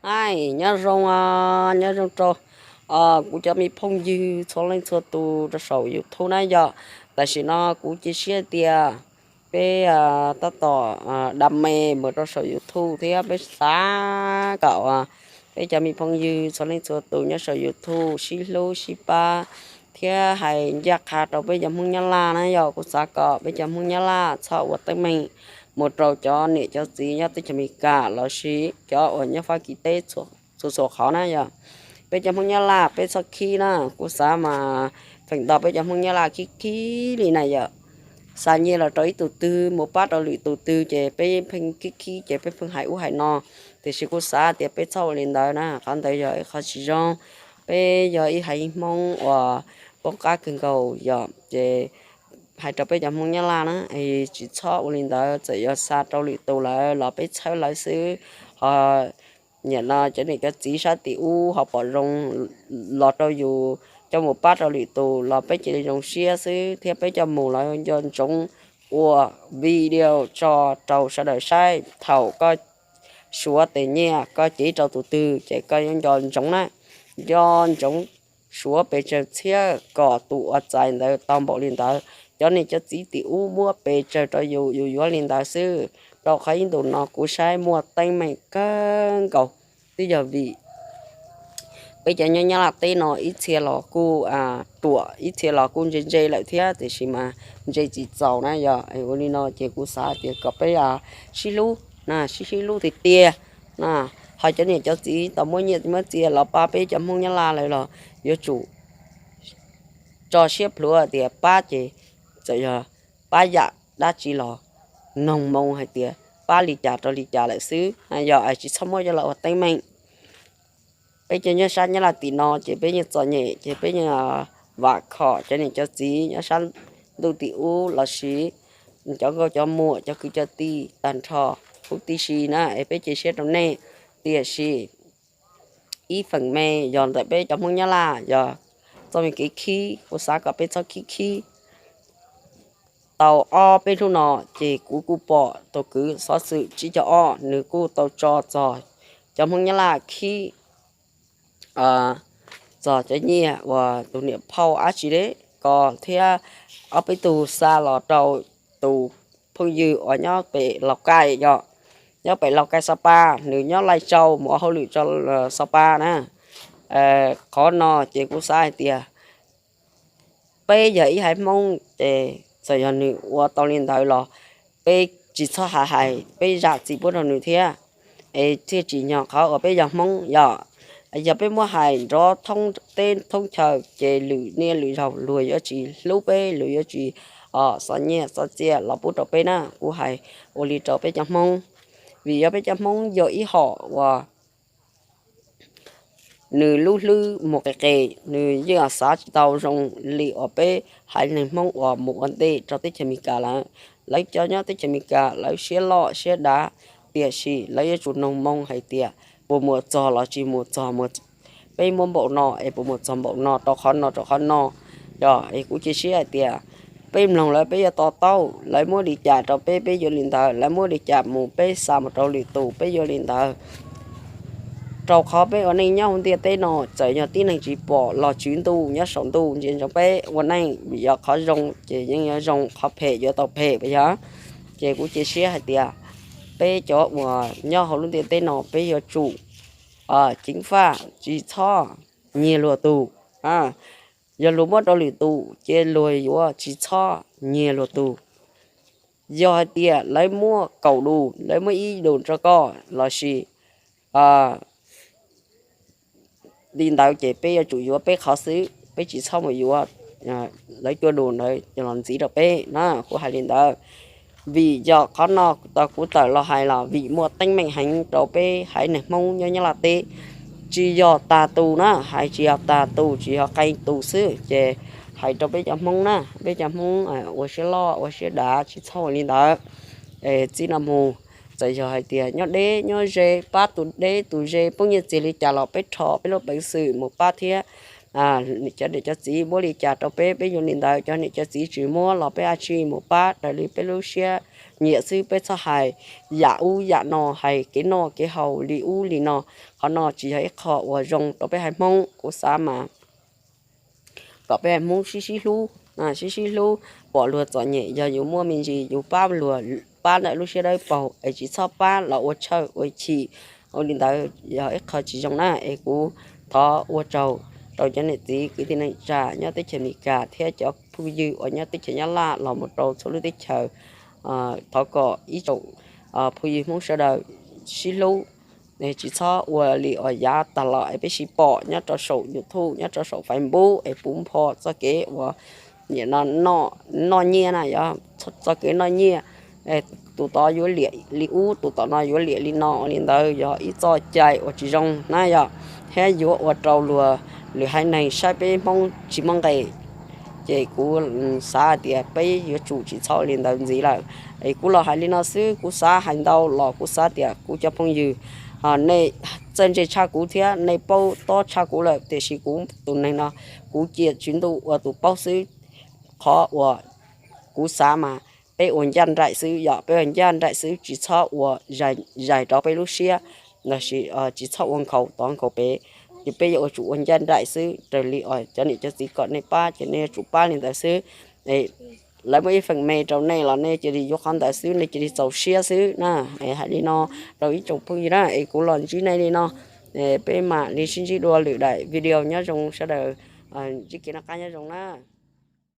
Hais nyob zoo, nyob zoo rau kuv cov me phooj ywg txhua leej txhua tus rau saum YouTube na yom. Tam sim no kuv cia siab tias peb tab tom da me mus rau saum YouTube thiab peb xav kom peb cov me phooj ywg txhua leej txhua tus nyob saum YouTube sib hlub sib pab thiab hais ncaj qha rau peb cov Hmoob Nyab Laj na yom. Kuv xav kom peb cov Hmoob Nyab Laj txhob ua teeb meem mus rau cov niam cov txiv nyob teb chaws Amelikas los sis cov uas nyob Fab Kis teb txhua txhua qhov na yom. Peb cov Hmoob Nyab Laj peb txhob khib na, kuv xav mas feem ntau peb cov Hmoob Nyab Laj khib khib li na yom. Xa nyiaj los rau ib tug twg, mus pab rau lwm tus twg ces peb pheej khib khib ces peb pheej hais ub hais no. Tiam sis kuv xav tias peb txhob ua li ntawd na, qhov ntawd yog ib qhov tsis zoo. Peb yog ib haiv Hmoob uas poob qab kawg nkaus yom, ces hais rau peb cov Hmoob Nyab Laj na, tsis txhob ua li ntawd, txawm yog xa rau lwm tus lawm los peb txhawb lawv xwb. Ho nim no cov niam cov txiv sab tim ub ho pom zoo los rau yus coj mus pab rau lwm tus los peb cia li zoo siab xwb thiab peb coj mus los nco ntsoov ua video tso rau sawv daws saib. Thaum koj suav tes nyiaj koj cev rau tus twg ces koj yuav nco ntsoov na, nco ntsoov suav pes tsawg txhiab kom tus uas txais ntawd tau npaum li ntawd. Cov niam cov txiv tim ub muab pes tsawg rau yus, yus yuav li ntawd xwb. Rau qhov ib ntus no kuv saib muaj teeb meem kawg nkaus, twb yog vim peb cov nyob Nyab Laj teb no ib txhia los kuj ruam, ib txhia los kuj ntse ntse lawm thiab, tiam sis mas ntse tsis txaus na yog. Ua li no ces kuv xav tias kom peb sib hlub na, sib sib hlub tiag tiag na. Ho cov niam cov txiv tau muab nyiaj muab txiaj los pab peb cov Hmoob Nyab Laj lawm los yuav tsum tso siab plhuav tias pab ces txawm yog pab yam dab tsi los noog moo hais tias pab li cas rau li cas lawm xwb, yog tsis txhob muab coj los ua teeb meem. Peb cov nyob sab Nyab Laj tim no ces peb yeej txom nyem ces peb yeej vam khom cov niam cov txiv nyob sab ntuj tim ub los sis cov nkauj cov muam cov kwv cov tij tag nrho huv tib si na es peb cia siab rau nej. Tiam sis ib feem me yog ntawm peb cov Hmoob Nyab Laj yog txoj me kev khib, kuv xav kom peb txhob khib khib. Tau ob peb hnub no ces kuv kuj pom tus kwv xov xwm tsib caug ob nws kuj tau tso txog cov Hmoob Nyab Laj khib txog cov nyiaj uas tus niam phauj ab tsi deb ko thiab ob peb tug xa los rau tus phooj ywg uas nyob pem Laus Kaij yom, nyob pem Laus Kaij Xa Pa, nws nyob Laij Tsau mus ua hauj lwm rau Xa Pa na. Qhov no ces kuv xav hais tias peb yog ib haiv Hmoob ces txawm yog nws ua tau li ntawd los peb tsis txhob hais hais, peb zam txim pub rau nws thiab es thiaj tsim nyog qhov uas peb yog Hmoob yom. Yog peb muab hais nrov thoob teb thoob chaw ces lwm niaj lwm zaug luag yuav tsis hlub peb, luag yuav tsis xa nyiaj xa txiaj los pub rau peb na. Kuv hais ua li rau peb cov Hmoob, vim yog peb cov Hmoob yog ib hom uas nws lub hlwb mus qis qis, nws yeej xav tsis tau zoo li uas peb haiv neeg Hmoob uas mus ua ntej rau teb chaws Amelikas lawm. Lawv cov nyob teb chaws Amelikas lawv siab loj siab dav, tiam sis lawv yuav tsum noog moo hais tias puas mus txog los tsis mus txog, peb muab npaum no es puas mus txog npaum no rau qhov no rau qhov no. Yog es kuv cia siab hais tias peb mloog lawv peb yuav to taub, lawv muab li cas rau peb peb yuav li ntawd, lawv muab li cas mus peb xa mus rau lwm tus peb yuav li ntawd. Rau qhov peb ua neej nyob hauv ntiaj teb no txawm yog tib neeg tsis pom los tswv ntuj nyob saum ntuj ntsia ntsoov peb ua neej, vim yog qhov zoo ces yeej yuav zoo, qhov phem yuav tau phem puas yog? Ces kuv cia siab hais tias peb cov uas nyob hauv lub ntiaj teb no peb yuav tsum ceev faj tsis txhob nyiag luag tug. Yog luag muab rau lwm tus ces luag yuav tsis txhob nyiag luag tug. Yog hais tias lawv muab kaum dus, lawv muab ib dus rau koj los sis li ntawd ces peb yuav tsum yuav peb qhov xwb, peb tsis txhob mus yuav lawv cua dus ntawd los ntxiv rau peb na. Kuv hais li ntawd vim yog qhov no tau kuv tawm los hais los vim muaj teeb meem heev rau peb haiv neeg Hmoob nyob Nyab Laj teb. Tsis yog tag tus na, hais tsis yog tag tus, tsis yog qee tus xwb ces hais rau peb cov Hmoob na, peb cov Hmoob ua siab loj ua siab dav tsis txhob ua li ntawd. Txij no mus txawm yog hais tias nyob deb nyob ze, pab tus deb tus ze, poob nyiaj txiag li cas los peb rho peb lub peev xwm mus pab thiab. Cov niam cov txiv muab li cas rau peb peb yuav li ntawd, cov niam cov txiv tsis muab los peb ab tsi mus pab raws li peb lub siab nyiam xwb, peb txhob hais yam ub yam no, hais kev noj kev haus li ub li no. Qhov no tsis yog ib qho uas zoo rau peb haiv Hmoob. Kuv xav mas kom peb haiv Hmoob sib sib hlub, sib sib hlub, pom luag txom nyem yog yus muaj me ntsis yus pab luag, pab ntawm lub siab dawb paug es tsis txhob pab los ua tshawj ua chim. Ua li ntawd yog ib qho tsis zoo na. Es kuv thov ua tsaug rau cov niam txiv kwv tij neej tsa nyob teb chaws Amelikas thiab cov phooj ywg uas nyob teb chaws Nyab Laj los mus rau txhua lub teb chaws. Thov kom ib tsoom phooj ywg Hmoob sawv daws sib hlub, tsis txhob ua li uas yav tag los es peb sib pom nyob rau saum YouTube, nyob rau saum Facebook es puv npho txoj kev uas nim no noj nyiaj na, yog txoj kev noj nyiaj. Tus tod yuav liam li ub, tus tom no yuav liam li no. Ua li ntawd yog ib txoj cai uas tsis zoo na yog, thiab yuav ua rau luag, lwm haiv neeg saib peb Hmoob tsis muaj nqis. Ces kuv xav tias peb yuav tsum tsis txhob ua li ntawd ntxiv lawm. Es kuv los hais li no xwb, kuv xav hais ntau los kuv xav tias kuv cov phooj ywg, nej txawj ntse tshaj kuv thiab nej paub tob tshaj kuv lawm, tiam sis kuv tus neeg no kuv cia tswv ntuj ua tus paub xwb. Qhov uas kuv xav mas peb ua ncaj nraim xwb, yog peb ua ncaj nraim xwb, tsis txhob ua zais rau peb lub siab, los sis tsis txhob ua nkhaus tov nkhaus pem. Ces peb yuav ua tsum ua ncaj nraim xwb, raws li cov niam cov txiv kom nej pab ces nej yuav tsum pab li ntawd xwb. Lawv muaj ib feem me rau nej los nej cia li yuav qhov ntawd xwb, nej cia li txaus siab xwb na. Hais li no rau ib tsoom phooj ywg na, es kuv los ntsib nej li no, peb mam li sib ntsib dua lwm daim video. Nyob zoo sawv daws, ntsib kev noj qab nyob zoo na.